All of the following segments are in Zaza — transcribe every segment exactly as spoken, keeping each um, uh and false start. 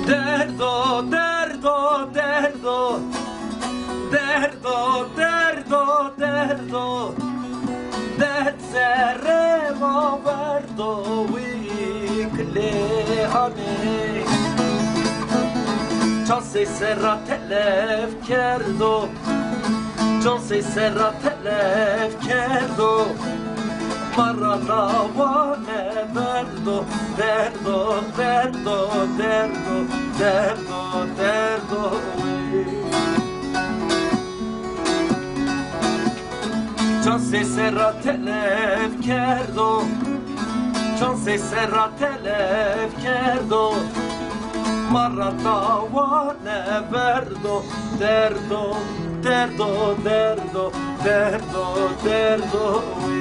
Derdo, derdo, derdo, derdo, derdo, derdo, derdo. Derd serre ma verdo wî kilê anê. Can sey serra telef kerdo. Can sey serra telef kerdo. Ma ra dawa neverdo. Derdo, derdo, derdo, derdo, derdo wî. Can sey serra telef kerdo. Can sey serra telef kerdo. Ma ra dawa neverdo. Derdo, derdo, derdo, derdo, derdo wî.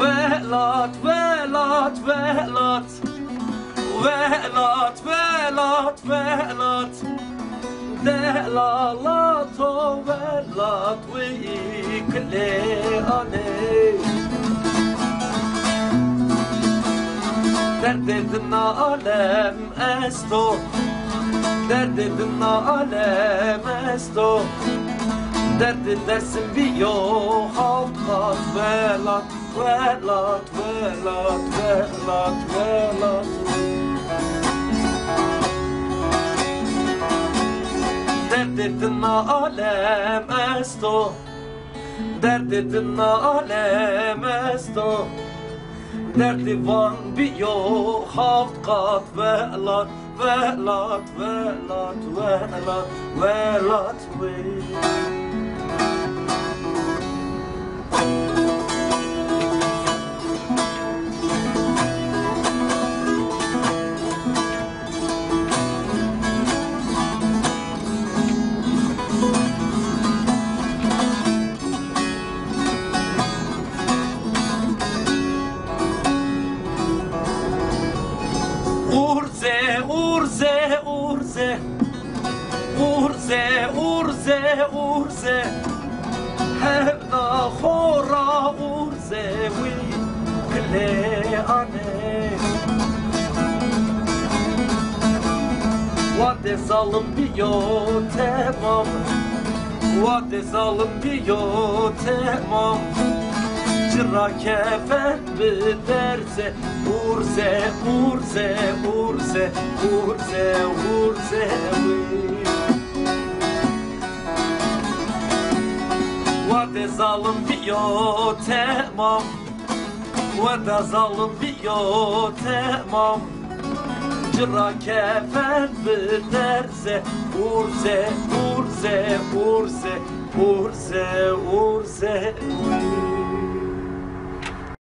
Welat, welat, welat. Welat, welat, welat. Delala to welat wî kilê anê. Derdê din alem esto. Derdê din alem esto. Derdê Dersim bîyo hawt qat welat. Welat, welat, welat, welat. Derdê din alem esto. Derdê din alem esto. Derdê van bîyo hawt qat welat. Welat, welat, welat, welat wî. Urze, urze, urze. Urze, urze, urze. Hewna xo ra urze wî kilê anê. Wadê zalim bîyo temam. Wadê zalim bîyo temam. Ci ra kefen bi derze. Urze, urze, urze, urze, urze wî. Wadê zalim bîyo temam. Wada zalim bîyo temam. Ci ra kefen bi derze. Urze, urze, urze, urze, urze.